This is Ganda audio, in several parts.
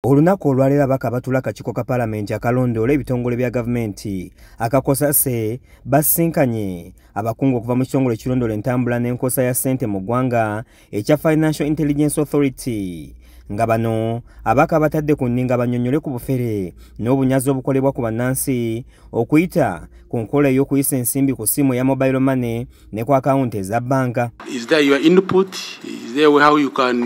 Olunaku olwaleero ababaka abatuula akakiiko ka Paalamenti akalondoola ebitongole bya gavumenti aka COSASE basisinkanye abakungu okuva mu kitongole ekirondoola entambula n'enkozesa ya ssente mu ggwanga ekya Financial Intelligence Authority, nga bano ababaka batadde ku nninga bannyonnyole ku bufere n'obunyazi obukolebwa ku bannansi okuyita ku nkola ey'okuyisa ensimbi ku ssimu eya mobile money ne ku akawunti eza bbanka. Is there your input? Is there how you can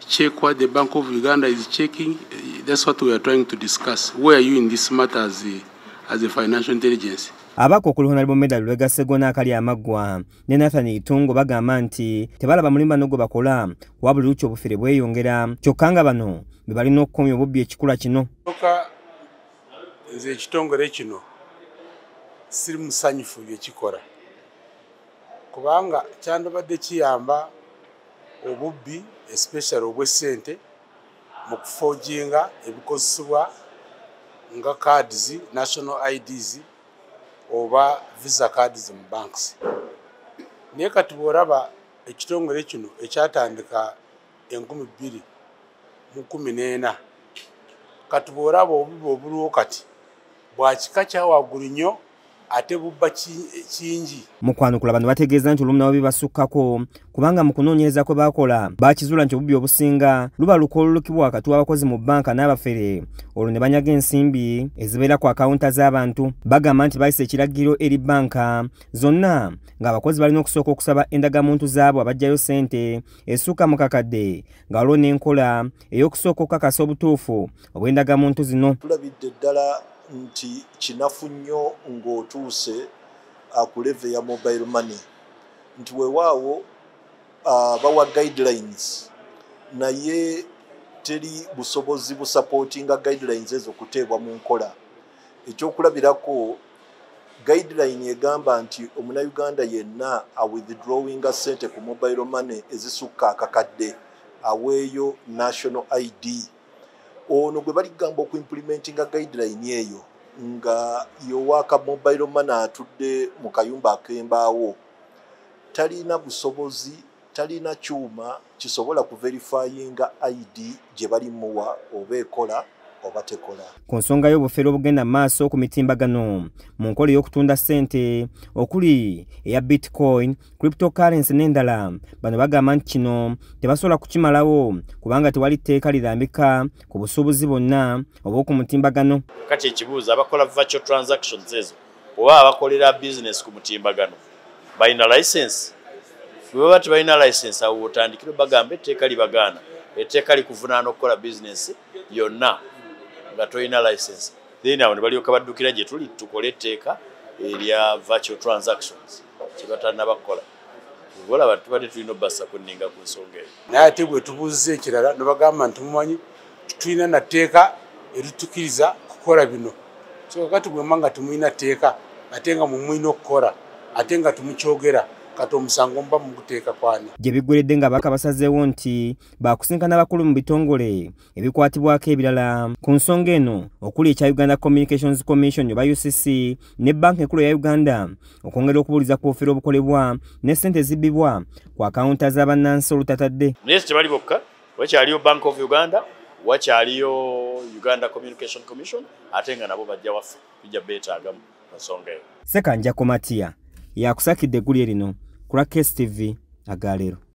check what the Bank of Uganda is checking? That's what we are trying to discuss. Where are you in this matter as a financial intelligence? Ababaka okuli Honorable Medard Lubega Sseggona akali amaggwa ne Nathan Itungo bagamba nti tebalaba mulimu bano gwe bakola, wabula lukya obufere bweyongera, kyokka nga bano be balina okukomya obubbi ekikula kino. Kyokka nze ekitongole kino siri musanyufu byekikola, kubanga kyandibadde kiyamba obubbi, especially obw'essente, mu kuforginga ebikozesebwa nga cards, national IDs oba visa cards mu banks. Naye kati bw'olaba ekitongole kino ekyatandika 2014, kati bw'olaba obubbi obuliwo kati bwa kika kya waggulu nnyo, ate bubba kingi. Mu kwanukula bano bategeeza nti olumu nabo bibasukkako, kubanga mu kunoonyereza kwe baakola baakizuula nti obubbi obusinga luba lukoololukibwa wakati w'abakozi mu bbanka n'abafere, olwo ne banyaga ensimbi ezibeera ku akawunta z'abantu. Bagamba nti bayisa ekiragiro eri bbanka zonna ng'abakozi balina okusooka okusaba endagamuntu zaabwe abaggyayo ssente esukka mu kakadde, nga waliwo n'enkola ey'okusooka okukakasa obutuufu obw'endagamuntu zino. Tulabidde ddala nti kinafu nnyo ng'otuuse ku level ya mobile money, nti weewaawo bawa guidelines, naye teri busobozi busupportinga guidelines ezo kuteebwa mu nkola. Ekyokulabirako, guideline egamba nti omunnayuganda yenna awithdrawinga ssente ku mobile money ezisukka akakadde aweeyo national ID. Ono gwe baligamba okuimplementinga guideline eyo nga yowaaka mobile money atudde mu kayumba ak'embaawo, talina busobozi, talina kyuma kisobola kuverifyinga ID gye balimuwa oba ekola oba tekola. Ku nsonga y'obufere obugenda mu maaso ku mitimbagano mu nkola ey'okutunda ssente okuli eya bitcoin, cryptocurrency n'endala, bano bagamba nti kino tebasobola kukimalawo kubanga tewali tteeka lirambika ku busuubuzi bwonna obw'oku mutimbagano. Kati ekibuuzo, abakola virtual transactions ezo oba abakolera business ku mutimbagano balina license? Bwe baba tebalina license, awo otandikire bagamba etteeka libagaana, etteeka likuvunaana okukola business yonna nga tolina license. Then awo ne balyoka baddukira gye tuli tukole etteeka erya virtual transactions, kyebatannaba kukola. Olaba tubadde tulina obbassa ku nninga ku nsonga eyo. Naye ate bwe tubuuziza ekirala ne bagamba nti mumanyi tulina na tteeka eritukiriza kukola bino. So kakati bwemba nga temulina tteeka, ate nga mumulina okukola, ate nga tumukyogera, kati omusango muba muguteeka kwani? Gye biggweredde nga ababaka basazeewo nti baakusinkana abakulu mu bitongole ebikwatibwako ebirala ku nsonga eno, okuli ekya Uganda Communications Commission oba UCC ne Bbanka Enkulu ya Uganda, okwongera okubuuliza ku bufere obukolebwa ne ssente ezibbibwa ku akawunta z'abannansi olutatadde. Naye tebali bokka, wakyaliyo Bank of Uganda, wakyaliyo Uganda Communication Commission, ate nga nabo bajja waffe, tujja beetaagamu mu nsonga eyo. Ssekanjako Matiya yakusakidde eggulire lino ku lwa KSTV agaleero.